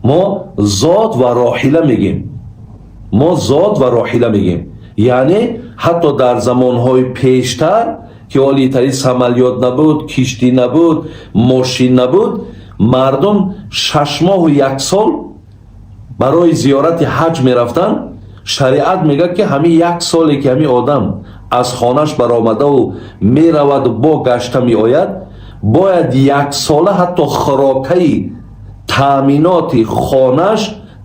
Мо зод ва роҳила мегем, мо зод ва роҳила мегем. Яъне ҳатто дар замонҳои пештар, ки олитари самолёт набуд, киштӣ набуд, мошин набуд, мардум 6 моҳу як сол барои зиёрати ҳаҷ мерафтанд. Шариат мегӯяд, ки ҳамин як соле, ки ҳамин одам аз хонаш баромадаву мераваду бо гашта меояд, бояд яксола ҳатто хӯрокаи таъминоти хонаш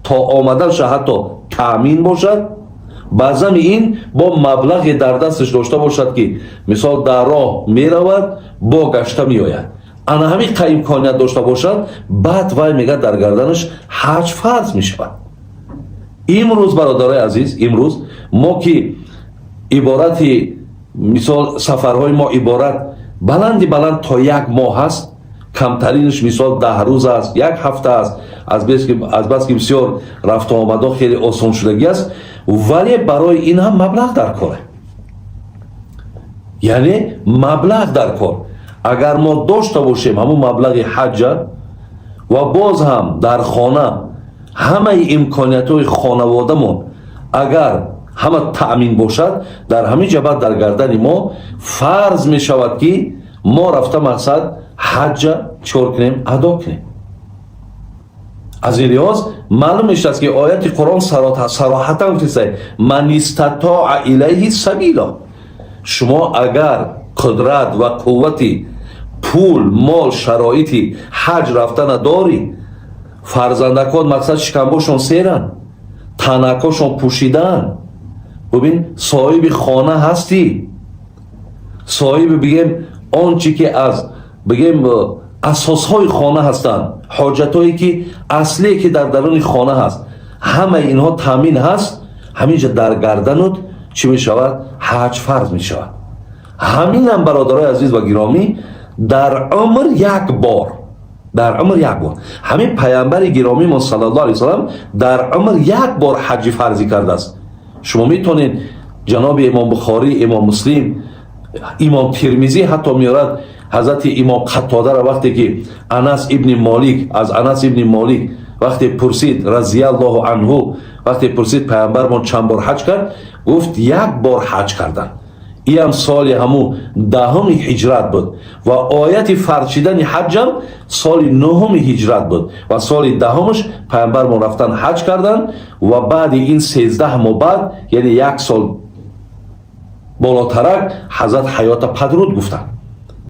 то омаданша ҳатто таъмин бошад. Баъзани ин бо маблағе дар дасташ дошта бошад, ки мисол дар роҳ меравад, бо гашта меояд. Ана ҳамин қа имконият дошта бошад, баъд вай мегӯяд, дар гарданаш ҳаҷ фарз мешавад. Имрӯз, бародарои азиз, имрӯз мо ки иборати мисол сафарҳои мо иборат баланди баланд то як моҳ аст, камтаринаш мисол 10 рӯз аст, як ҳафта аст, азбаски бисёр рафтуомадҳо хеле осоншудагӣ аст, вале барои ин ҳам маблағ дар коре, яъне маблағ дар кор. Агар мо дошта бошем ҳамун маблағи ҳаҷа ва боз ҳам дар хона ҳамаи имкониятҳои хонаводамон агар ҳама таъмин бошад, дар ҳамин ҷа баъд дар гардани мо фарз мешавад, ки мо рафта мақсад ҳаҷа чикор кунем? Адо кунем. Аз ин лиҳоз маълум мешавад, ки ояти Қуръон сароҳатан гуфтеста: من استطاع إليه سبيلا. Шумо агар қудрат ва қуввати пул, мол, шароити ҳаҷ рафтана дорӣ, фарзандакон мақсад шикамбошон серанд, танакошон пӯшидаанд, бубин, соҳиби хона ҳастӣ, соҳиби бигем он чӣ ки аз бигем асосҳои хона ҳастанд, ҳоҷатҳое ки аслие, ки дар даруни хона ҳаст, ҳамаи инҳо таъмин ҳаст, ҳамин ҷа дар гарданут чӣ мешавад? Ҳаҷ фарз мешавад. Ҳаминам, бародарои азиз ва гиромӣ, дар умр як бор, дар умр як бор. Ҳамин паямбари гиромимон صلى الله عليه وسلم дар умр як бор ҳаҷи фарзӣ кардааст. Шумо метавонед, ҷаноби Имом Бухорӣ, Имом Муслим, Имом Тирмизӣ ҳатто меорад ҳазрати Имом Қатодаро, вақте ки Анас ибни Молик, аз Анас ибни Молик вақте пурсид رضي الله عنه, вақте пурсид, паямбармон чанд бор ҳаҷ кард, гуфт, як бор ҳаҷ карданд. Иам соли ҳамун 10-уми ҳиҷрат буд ва ояти фарз шидани ҳаҷам соли 9-уми ҳиҷрат буд ва соли 10-умаш паямбармон рафтан, ҳаҷ карданд ва баъди ин 13 моҳ баъд, яъне як сол болотарак, ҳазрат ҳаёта падруд гуфтанд.